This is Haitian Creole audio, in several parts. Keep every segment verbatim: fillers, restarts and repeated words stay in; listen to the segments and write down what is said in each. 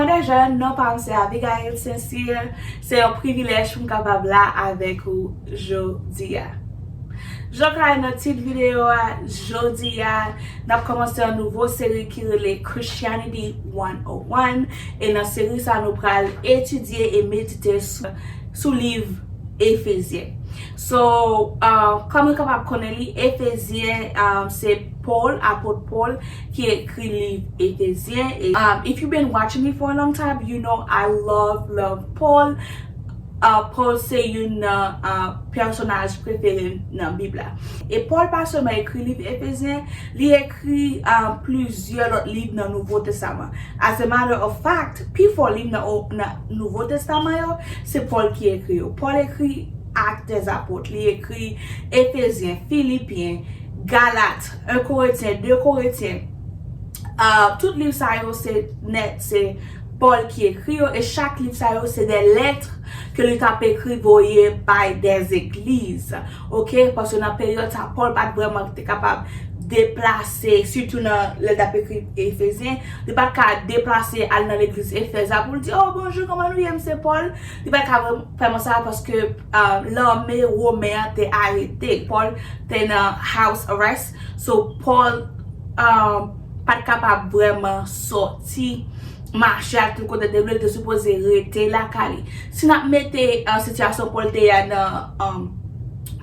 Deja, non pa m se Abigail Saint-Cyr. Se yon privilèj pou m kapab la avèk ou jodi a. Jan w ka wè nan tit videyo a, jodi a, n ap kòmanse yon nouvo seri ki rele Christianity one oh one. E nan seri sa, nou pral etidye e medite sou, sou liv Efezyen. So, uh, kòman nou kapab konnen li, Efezyen, um, se Paul, apot Paul, ki ekri liv Efezyen. E, um, if you've been watching me for a long time, you know I love, love Paul. Uh, Paul se youn nan, uh, pèsonaj prefere m nan Bib la. E Paul pa sèlman ekri liv Efezyen, li ekri, uh, plizyè lòt liv nan Nouvo Testaman. As a matter of fact, pifò liv nan, o- nan Nouvo Testaman yo, se Paul ki ekri yo. Paul ekri Actes des Apôtres, li ekri Efezyen, Filipyen, Galat, un Korentyen, de Korentyen. Uh, tout liv sa yo se nèt, se Paul ki ekri yo, e chak liv sa yo se de lèt ke li t ap ekri voye bay de zegliz. Oke? Paske nan peryòd sa, Paul pa t vrèman te kapab deplase, sitou nan lè l t ap ekri Efezyen, li pa t ka deplase al nan legliz Efèz la pou l di, "Oh, bonjou, kòman nou ye, m se Paul?" Li pa t ka vrèman fè sa paske, uh, lame women an te arete. Paul te nan house arrest. So, Paul, um, pa t kapab vrèman sòti mache ak tout kote l te vle, li te sipoze rete lakay li. Si n ap mete, uh, sitiyasyon Paul te ye a nan, um,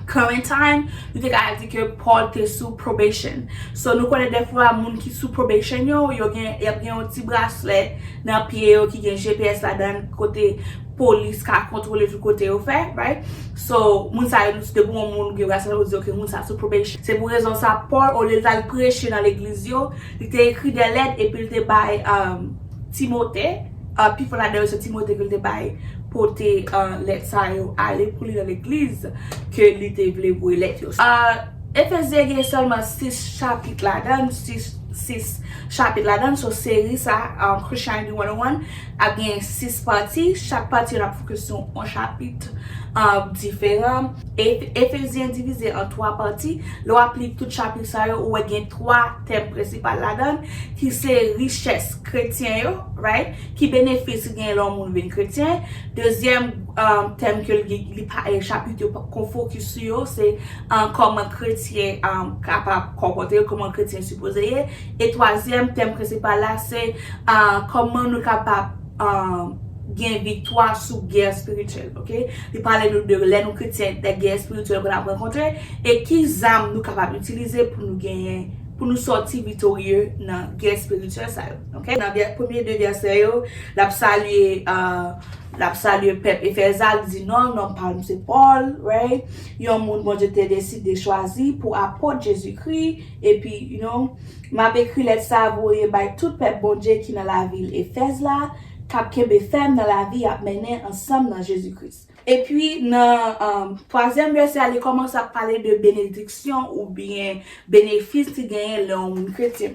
current time, nou te ka di ke Paul te sou probation. So, nou konnen dèfwa moun ki sou probation yo, yo gen, y ap gen yon ti braslè nan pye yo ki gen G P S ladan l kote polis ka kontwole tout kote yo fè, right? So, moun sa yo, nou, si te pou yon moun gen rasyonèl, ou di, "Ok, moun sa sou probation." Se pou rezon sa, Paul, olye l t al preche nan legliz yo, li te ekri de lèt epi l te bay, um, Timote, uh, pifò ladan yo se Timote ke l te bay pote, uh, lèt sa yo ale pou li nan legliz ke li te vle voye lèt yo. Uh, Efezyen gen sèlman sis chapit ladan l, sis, sis chapit ladan l, so seri sa, um, Christianity one oh one, ap gen sis pati, chak pati yo n ap fokis sou yon chapit, um, diferan. E- Efezyen divize an twa pati. Lè w ap li tout chapit sa yo, ou wè gen twa tèm prensipal ladan l, ki se richès kretyen yo, right? Ki benefis ki genyen lè yon moun vin kretyen. Dezyèm, um, tèm ke li, li pa- e chapit yo pa- kon fokis sou yo, se, um, kòman kretyen, um, kapab konpòte yo, kòman kretyen sipoze ye. E twazyèm tèm prensipal la, se, uh, kòman nou kapab, uh, gen viktwa sou gè espirityèl, oke? Li pale nou de lè nou kretyen, de gè espirityèl ke n ap rankontre, e ki zam nou kapab itilize pou nou genyen, pou nou sòti viktorye nan gè espirityèl sa yo, oke? Nan vè- premye de vèsè yo, l ap salye, uh, l ap salye pèp Efèz la, li di, "Non, non pa m se Paul, right? Yon moun Bondye te deside chwazi pou apot Jezikri, epi, you know, m ap ekri lèt sa a voye bay tout pèp Bondye ki nan lavil Efèz la, k ap kenbe fèm nan lavi y ap mennen ansanm nan Jezikri." Epi nan, um, twazyèm vèsè a, li kòmanse ap pale de benediksyon oubyen benefis ki genyen lè yon moun kretyen.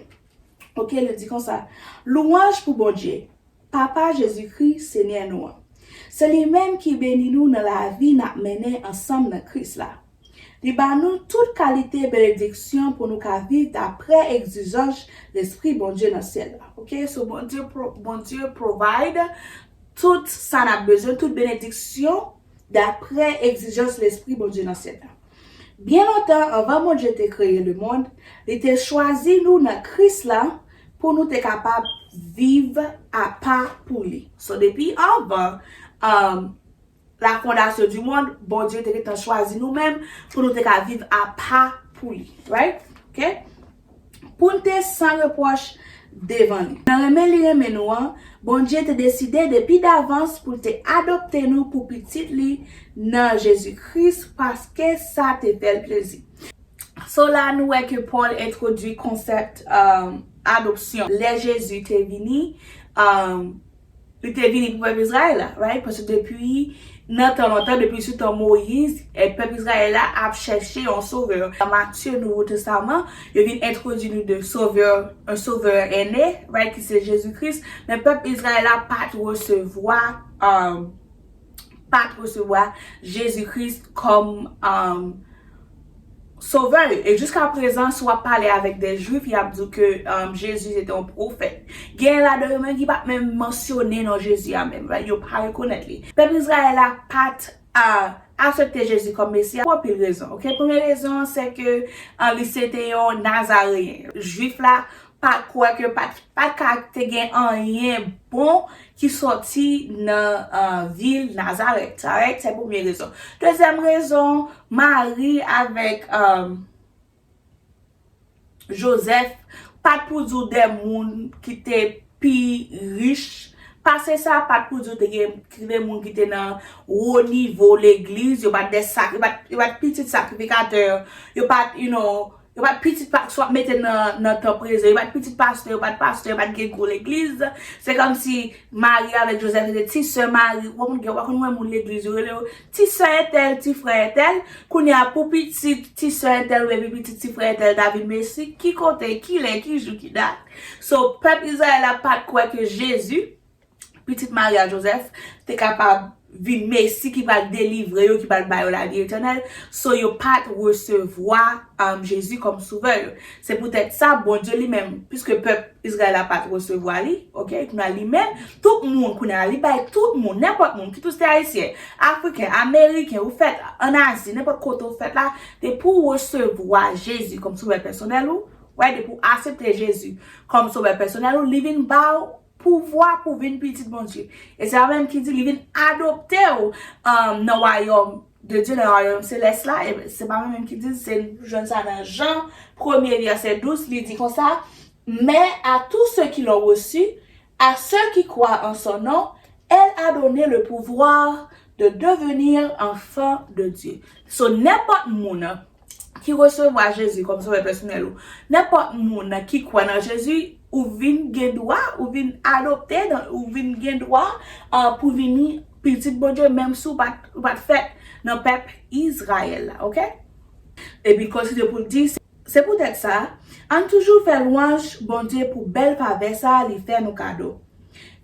Oke, li di konsa, "Lwanj pou Bondye, Papa Jezikri, Senyè nou an. Se li menm ki beni nou nan lavi n ap mennen ansanm nan Kris la. Li ba nou tout kalite benediksyon pou nou ka viv daprè egzijans Lespri Bondye nan syèl la." Oke, so Bondye pro- Bondye provide tout sa n ap bezwen, tout benediksyon daprè egzijans Lespri Bondye nan syèl la. Byen lontan anvan Bondye te kreye lemonn, li te chwazi nou nan Kris la pou nou te kapab viv apa pou li. So, depi anvan, um, la fondation du monde, Bondye te gentan chwazi nou menm pou nou te ka viv apa pou li. Right? Oke? Pou n te san repwòch devan li. Nan renmen li renmen nou an, Bondye te deside depi davans pou l te adopte nou pou pitit li nan Jezi Kris, paske sa te fè l plezi. So la, nou wè ke Paul entwodui konsèp, um, adopsyon. Lè Jezi te vini, um, li te vini pou pèp Izrayèl la, right? Paske depi nan tan lontan, depi sou tan Moyiz, e, pèp Izrayèl la ap chèche yon sovè. Nan Matye, Nouvo Testaman, yo vin entwodui nou de sovè, un sauveur est né, right, ki se Jezi Kris. Men pèp Izrayèl la pa t resevwa, um, pa t resevwa Jezi Kris kòm, um, Sovè yo. E jiska prezan, si w ap pale avèk de Jwif, y ap di w ke um, Jezi se te yon pwofèt. Gen ladan yo menm ki pa t menm mansyone non Jezi a menm, right? Yo pa rekonèt li. Pèp Izrayèl la pa t a aksepte Jezi kòm Mesi a pou anpil rezon, oke? Premye rezon an, se ke uh, li se te yon Nazareyen. Jwif la pa t kwè ke, pa t, pa t ka te gen anyen bon ki sòti nan uh, vil Nazarèt. Alright? Se premye rezon. Dezyèm rezon, Mari avèk um, Jozèf pa t pou di w de moun ki te pi rich pase sa, pa t pou di w te gen ki te moun ki te nan wo nivo legliz, yo pa t de sak, yo pa t, yo pa t pitit sakrifikatè, yo pa t, you know, yo pa t pitit pa, swa mete nan, nan tan prezan, yo pa t pitit pastè, yo pa t pastè, yo pa t gen gwo legliz. Se kòmsi Mari avèk Jozèf se te ti sè Mari. Ou konn gen, ou pa konn wè moun legliz, yo rele yo ti sè entèl, ti frè entèl. Kounye a, pou pitit ti sè entèl oubyen pou pitit ti frè entèl ta vin Mesi, ki kote, ki lè, ki jou, ki dat? So, pèp Izrayèl la pa t kwè ke Jezi, pitit Mari ak Jozèf, te kapab vin Mesi ki pral delivre yo, ki pral ba yo lavi etènèl. So, yo pa t resevwa um, Jezi kòm sovè yo. Se poutèt sa, Bondye li menm, piske pèp Izrayèl la pa t resevwa li, oke? Kounye a li menm, tout moun, kounye a li bay tout moun, nenpòt moun, kit ou se ayisyen, afriken, ameriken, ou fèt ann Azi, nenpòt kote ou fèt la, depi w resevwa Jezi kòm sovè pèsonèl ou, wè, depi w aksepte Jezi kòm sovè pèsonèl ou, li vin ba w pouvwa pou vin pitit Bondye. E se pa menm ki di li vin adopte w um, nan wayòm de Dye, nan wayòm selès la. E se pa mwen menm ki di, se nou jwenn sa nan Jan premye vèsè douz, li di konsa, Mais à tous ceux qui l'ont reçu, à ceux qui croient en son nom, elle a donné le pouvoir de devenir enfants de Dieu. So, nenpòt moun ki resevwa Jezi kòm sovè pèsonèl ou, nenpòt moun ki kwè nan Jezi, ou vin gen dwa, ou vin adopte, ou vin gen dwa uh, pou vini pitit Bondye, menm si ou pa t fèt nan pèp Izrayèl la, oke? Epi l kontinye pou l di, se poutèt sa, ann toujou fè lwanj Bondye pou bèl favè sa a li fè nou kado.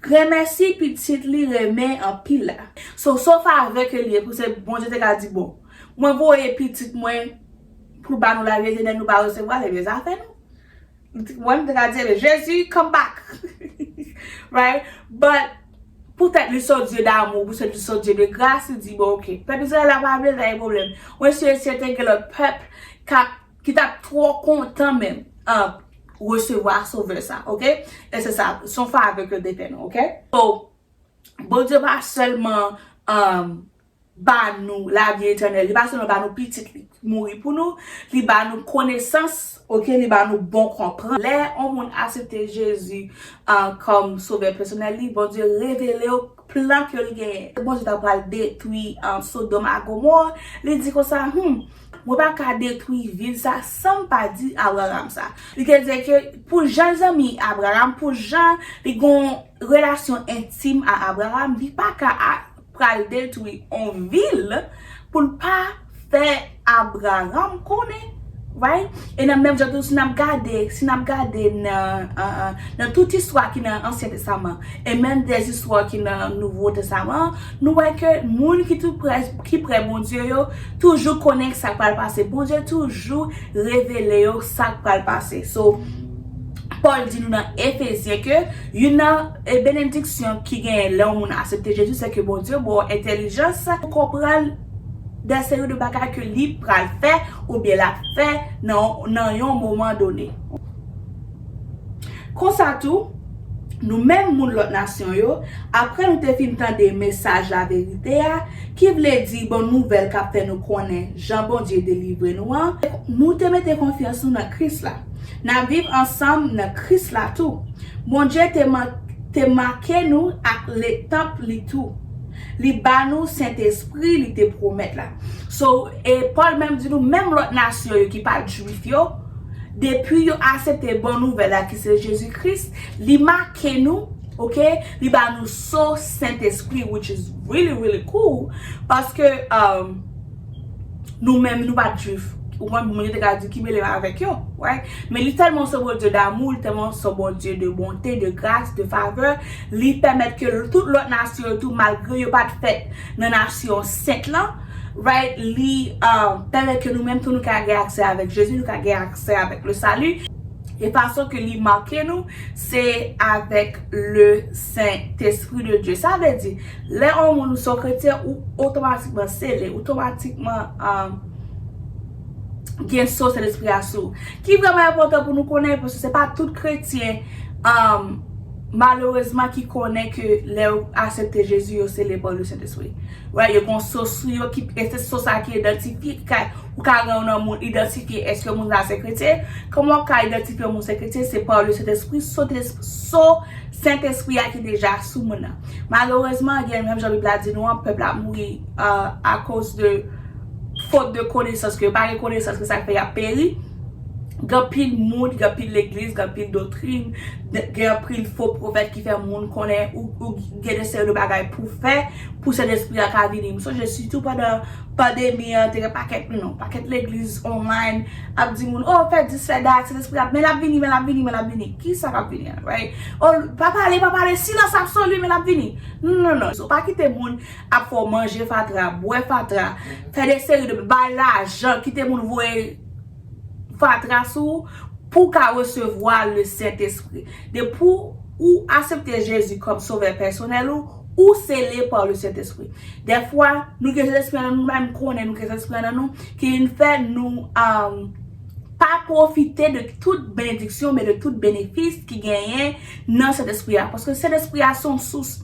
Granmèsi pitit li renmen anpil la. So, se yon favè ke li ye pou se Bondye te ka di, bon, mwen voye pitit mwen pou l ba nou lavi etènèl, nou pa resevwa l, ebyen zafè nou. Mwen, m te ka di, ebyen, Jezi, come back. Right? But, poutèt li se yon Dye damou, poutèt li se yon Dye de gras, li di, bon, oke. Pèp Izrayèl la pa vle l, pa gen pwoblèm. Mwen si e si te gen lòt pèp k ap, ki t ap twò kontan menm an resevwa Sovè sa, oke? E se sa, se yon favè ke l te fè nou, oke? So, Bondye pa sèlman um, ba nou lavi etènèl, li pa sèlman ba nou pitit li mouri pou nou, li ba nou konesans, oke, li ba nou bon konprann. Lè yon moun aksepte Jezi uh, kòm sovè pèsonèl li, Bondye revele w plan ke l genyen. Bondye ta pral detwi um, Sodòm ak Gomò, li di konsa, hmm, mwen pa ka detwi vil sa san m pa di Abraram sa. Li te di ke pou jan zanmi Abraram, pou jan li gon relasyon entim a Abraram, li pa ka a, pral detwi on vil pou l pa fè Abraram konnen, right? E nan menm jan tou, si n ap gade, si n ap gade nan, uh, uh, nan tout istwa ki nan Ansyen Testaman, e menm de istwa ki nan Nouvo Testaman, nou wè ke moun ki tou prè, ki prè Bondye yo, toujou konnen sa k pral pase. Bondye toujou revele yo sa k pral pase. So, Pòl di nou nan Efezyen ke youn nan e benediksyon ki genyen lè yon moun aksepte Jezi, se ke Bondye ba w entèlijans pou konprann de seri de bagay ke li pral fè oubyen l ap fè nan, nan yon moman done. Konsa tou, nou menm moun lòt nasyon yo, apre nou te fin tande mesaj laverite a, ki vle di bon nouvèl k ap fè nou konnen jan Bondye delivre nou an, nou te mete konfyans nou nan Kris la. N ap viv ansanm nan Kris la tou. Bondye te, te make nou ak letanp li tou. Li ba nou Sentespri li te pwomèt la. So, e Pòl menm di nou, menm lòt nasyon yo ki pa t jwif yo, depi yo aksepte bon nouvèl la ki se Jezi Kris, li make nou, oke? Li ba nou so Sentespri, which is really, really cool, paske um, nou menm, nou pa t jwif. Ou konprann, moun yo te ka di ki mele m avèk yo, right? Men li tèlman se Bondye damou, li tèlman se Bondye de bonte, de gras, de favè, li pèmèt ke tout lòt nasyon yo tou, malgre yo pa t fèt nan nasyon sent lan, Right, li uh, pèmèt ke nou menm tou nou ka gen aksè avèk Jezi, nou ka gen aksè avèk le salut. E fason ke li make nou, se avèk le Sentespri de Dye. Sa vle di, lè yon moun ou se yon kretyen, ou otomatikman sele, ou otomatikman um, gen so Sentespri a sou ou. Ki vrèman enpòtan pou nou konnen, paske se pa tout kretyen um, malerezman ki konnen ke lè yo aksepte Jezi, yo sele pa le Sentespri. Right, yo gen so sou yo ki, e se so sa ki idantifye, ki ka, ou ka gen yon moun idantifye èske moun la se kretyen. Kòman w ka idantifye yon moun se kretyen? Se pa le Sentespri, so, so Sentespri a ki deja sou moun nan. Malerezman, gen menm jan Bib la di nou an, pèp la mouri uh, akoz de fot de konesans, ke yo pa gen konesans, ke sa k fè y ap peri. Gen anpil moun, gen anpil legliz, gen anpil doktrin, gen anpil fo pwofèt ki fè moun konnen ou, ou gen de seri de bagay pou fè, pou Sentespri a ka vini. M sonje sitou pandan pandemi an, te gen pakèt, non, pakèt legliz online ap di moun, oh, fè dis, fè dat, Sentespri ap, men l ap vini, men l ap vini, men l ap vini. Ki sa k ap vini an, right? Oh, pa pale, pa pale, silans absoli, men l ap vini. Non, non, non. So, pa kite moun ap fè w manje fatra, bwè fatra, fè de seri de bay lajan, kite moun voye fatra sou ou pou w ka resevwa le Sentespri. Depi ou aksepte Jezi kòm sovè pèsonèl ou, ou sele pa le Sentespri. Dèfwa, nou gen Sentespri nan nou, nou pa menm konnen nou gen Sentespri nan nou, ki vin fè nou um, pa pwofite de tout benediksyon, men de tout benefis ki genyen nan Sentespri a. Paske Sentespri a se yon sous.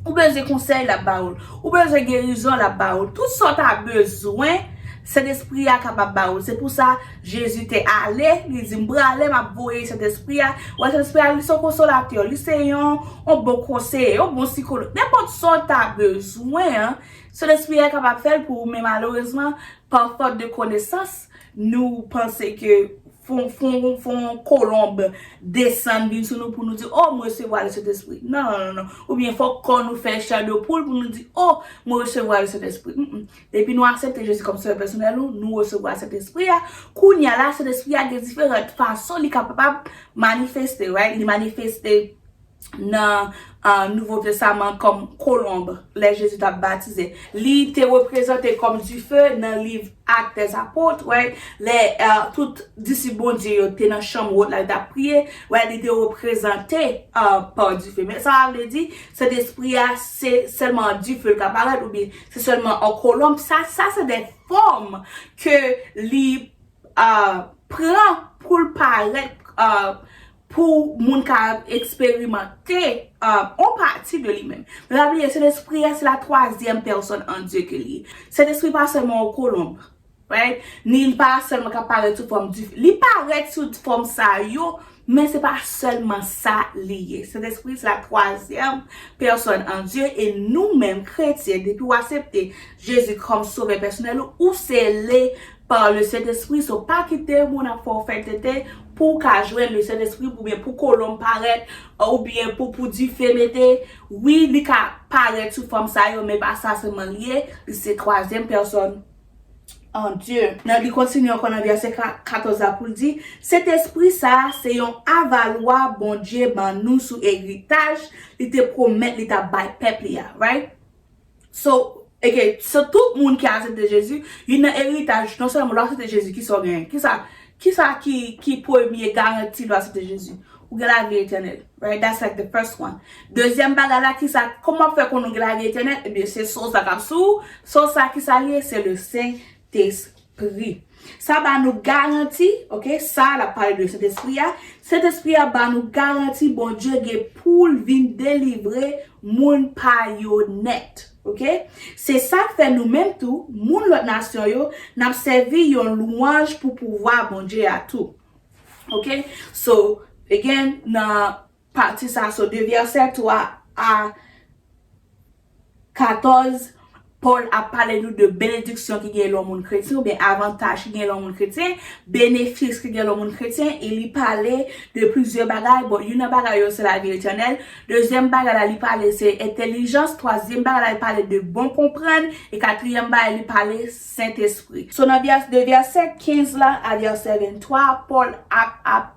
Ou bezwen konsèy, l ap ba ou l. Ou bezwen gerizon, l ap ba ou l. Tout sa w ta bezwen, Sentespri a kapab ba ou l. Se pou sa, Jezi te ale, li di, m prale, m ap voye Sentespri a. Wè, Sentespri a, li se yon konsolatè, li se yon, yon bon konseye, yon bon sikològ. Nenpòt sa w ta bezwen, an, Sentespri a kapab fè l pou ou, men malerezman, pa fòt de konesans, nou panse ke fon, fon, fon kolonb desann vin sou nou pou nou di, oh, m resevwa le Sentespri. Non, non, non, non. Oubyen fòk kò nou fè chè de poul pou nou di, oh, m resevwa le Sentespri. Mm, mm. Depi nou aksepte Jezi kòm sovè pèsonèl nou, nou resevwa Sentespri a. Kounye a la, Sentespri a gen diferan fason li kapab manifeste, right? Li manifeste nan uh, Nouvo Testaman kòm kolonb lè Jezi t ap batize. Li te reprezante kòm dife nan liv Actes des Apôtres, right? Lè uh, tout disip Bondye yo te nan chanm wot la, yo t ap priye, right? Li te reprezante uh, pa dife. Men sa vle di, Sentespri a, se sèlman an dife l ka parèt, oubyen se sèlman an kolonb. Sa, sa se de fòm ke li uh, pran pou l parèt uh, pou moun ka eksperimante uh, on pati de li menm. Men pa bliye, Sentespri a se la twazyèm pèsòn an Dye ke li ye. Sentespri pa sèlman yon kolonb, right? Ni li pa sèlman ka parèt sou fòm di, li parèt sou fòm sa yo, men se pa sèlman sa li ye. Sentespri se la twazyèm pèsòn an Dye, e nou menm kretyen, depi w aksepte Jezi kòm sovè pèsonèl ou, ou sele pa le Sentespri. So, pa kite moun ap fè w fè tete pou w ka jwenn le Sentespri, oubyen pou kolonb parèt, oubyen pou, pou dife mete. Wi, li ka parèt sou fòm sa yo, men pa sa sèlman li ye. Li se twazyèm pèsòn an Dye. Nan, li kontinye ankò nan vèsè ka-, katòz la pou l di, Sentespri sa a se yon avalwa Bondye ban nou sou eritaj li te pwomèt li t ap bay pèp li a, right? So, ok, so tout moun ki aksepte Jezi, youn nan eritaj, non sèlman lè w aksepte Jezi, ki sa w genyen? Ki sa, ki sa ki, ki premye garanti lè w aksepte Jezi? Ou gen lavi etènèl, right? That's like the first one. Dezyèm bagay la, ki sa, kòman w fè konnen w gen lavi etènèl? Ebyen, se so sa k ap sou ou. So sa, ki sa li ye? Se le Sentespri. Sa ba nou garanti, ok, sa l ap pale de Sentespri a. Sentespri a ba nou garanti Bondye gen pou l vin delivre moun pa yo nèt, ok? Se sa k fè nou menm tou, moun lòt nasyon yo, n ap sèvi yon lwanj pou pouvwa Bondye a tou. Ok? So, again, nan pati sa, so, de vèsè twa a katòz, Pòl ap pale nou de benediksyon ki gen lè yon moun kretyen, oubyen avantaj ki gen lè yon moun kretyen, benefis ki gen lè yon moun kretyen, e li pale de plizyè bagay. Bon, youn nan bagay yo, se lavi etènèl. Dezyèm bagay la, li pale se entèlijans. Twazyèm bagay la, li pale de bon konprann. E katriyèm bagay, li pale Sentespri. So, nan vèsè, de vèsè kenz la a vèsè venntwa, Pòl ap, ap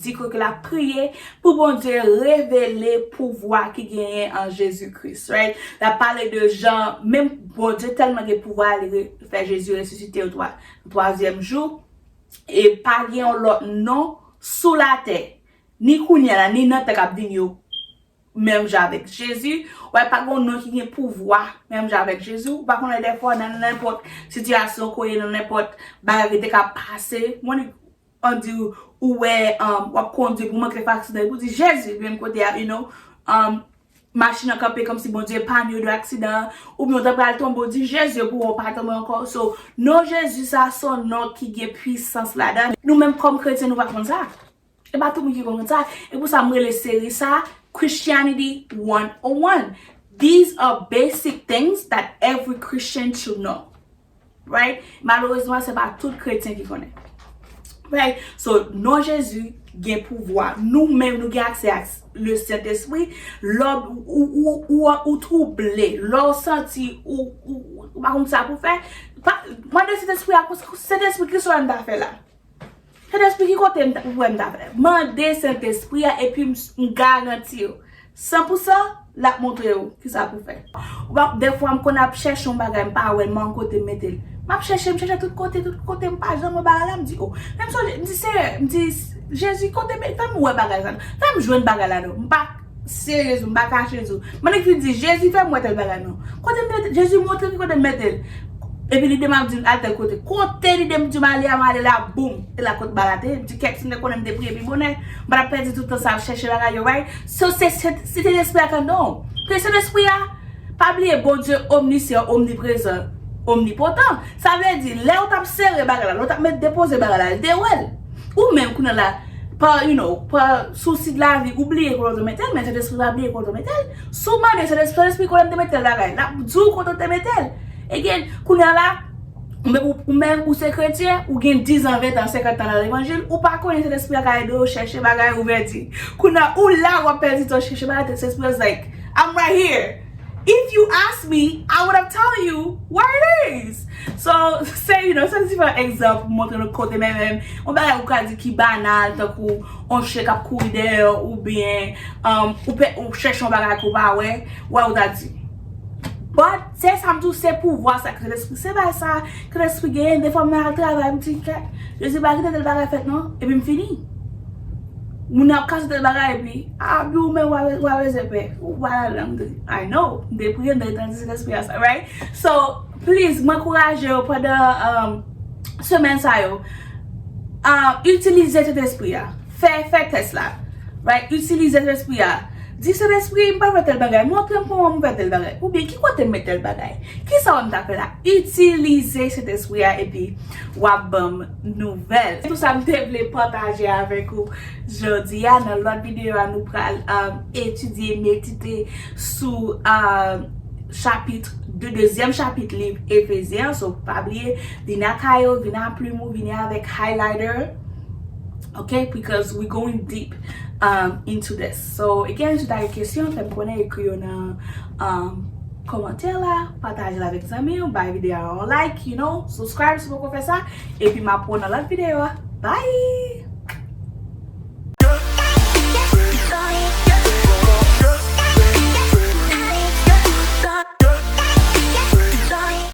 di ke l ap priye pou Bondye revele pouvwa ki genyen an Jezi Kris, right? L ap pale de jan, menm Bondye tèlman gen pouvwa, li re- fè Jezi resisite yo twa- twazyèm jou. E pa gen yon lòt non sou latè, ni kounye a la, ni nan tan k ap vini yo, menm jan avèk Jezi. Ou wè, pa gen yon non ki gen pouvwa menm jan avèk Jezi. Ou pa konnen, dèfwa nan nenpòt sitiyasyon ke w ye, nan nenpòt bagay ki te ka pase, mwen, on di ou wè, um, w ap kondui pou manke fè aksidan, epi w di, "Jezi," menm kote a, you know, um, machin nan kanpe kòmsi Bondye epaye w de aksidan, oubyen w ta pral tonbe, w di, "Jezi," epi w pa tonbe ankò. So, non Jezi sa, se yon non ki gen pwisans ladan l. Nou menm kòm kretyen, nou pa konn sa. E pa tout moun ki konn sa. E pou sa, m rele seri sa Christianity one oh one. These are basic things that every Christian should know. Right? Malerezman, se pa tout kretyen ki konnen. Right? So, non Jezi gen pouvwa. Nou menm, nou gen aksè ak le Sentespri. Lè w, ou, ou, ou, ou twouble, lè w santi ou, ou, ou pa konn sa pou fè, pa- mande Sentespri a, Sentespri, ki sa m ta fè la? Sentespri, ki kote m ta- ou wè m ta fè? Mande Sentespri a, epi m, m garanti w, san pou san, l ap montre w ki sa pou fè. Ou pa- dèfwa, m konn ap chèche yon bagay, m pa wè l, m pa konn kote m mete l. M ap chèche, m chèche tout kote, tout kote, m pa janm wè bagay la, m di, "O." Men m sonje, m di, "Seyè," m di, "Jezi, kote m, fè m wè bagay sa non. Fè m jwenn bagay la non." M pa serye, m pa kache di w. Mwen nèg ki di, "Jezi, fè m wè tèl bagay non." Kote m mete, Jezi montre m ki kote m mete l. Epi li demann di m al tèl kote. Kote li demann di m ale a, m ale la, boum. E la kot bagay la te ye. M di, "Kèt, si m te konnen, m te priye pi bonè. M pa t ap pèdi tout tan sa ap chèche bagay yo, right?" So, se, se, se Sentespri a k anndan w. Ke Sentespri a, pa bliye, Bondye omnisyan, omniprezan, omnipotan. Sa vle di, lè w t ap sere bagay la, lè w t ap met depoze bagay la, li te wè l. Ou menm, kounye a la, pa, you know, pa sousi de lavi, ou bliye kote w te mete l, men Sentespri pa bliye kote w te mete l. Si w mande Sentespri, Sentespri kote m te mete l bagay, l ap di w kote w te mete l. Again, kounye a la, ou menm, ou menm, ou se kretyen, ou gen diz an, ven tan, senkant tan nan levanjil, ou pa konnen Sentespri a ka ede w chèche bagay ou pèdi. Kounye a, ou la, w ap pèdi tan chèche bagay, Sentespri a is like, "I'm right here. If you ask me, I would have told you where it is." So, se, you know, se diferan egzanp pou montre nou kote, men menm, yon bagay ou ka di ki banal, tankou yon chen k ap kouri dèyè w, oubyen, um, ou pe- ou chèche yon bagay ke w pa wè, wè ou ta di. But, se sa m di w, se pouvwa sa ke Sentespri, se bagay sa ke Sentespri genyen, defwa m al travay, m di, "Kèt, Jezi pa kite tèl bagay fèt non," epi m fini. Moun ap kase tèl bagay, epi, "Ah, bi ou menm, w a, w a rezève, ou pa la, I know, m te priye, m te tande Sentespri a sa, right?" So, please, m ankouraje w pandan, um, semèn sa yo, um, itilize Sentespri a. Fè, fè tès la. Right? Itilize Sentespri a. Di, "Sentespri, m pa fè tèl bagay. Montre m kòman m fè tèl bagay." Oubyen, "Ki kote m met tèl bagay? Ki sa w wè m ta fè la?" Itilize Sentespri a, epi w ap ban m nouvèl. Se tout sa m te vle pataje avèk ou jodi a. Nan lòt videyo a, nou pral, um, etidye, medite sou, um, chapit, de, dezyèm chapit liv Efezyen an. So, pa bliye, vini ak kaye w, vini ak plim ou, vini avèk highlighter. Okay, because we going deep, um, into this. So, again, si w ta gen kesyon, fè m konnen, ekri yo nan, um, kòmantè la, pataje l avèk zanmi w, bay videyo a yon like, you know, subscribe si w poko fè sa, epi m ap wè w nan lòt videyo a. Bye!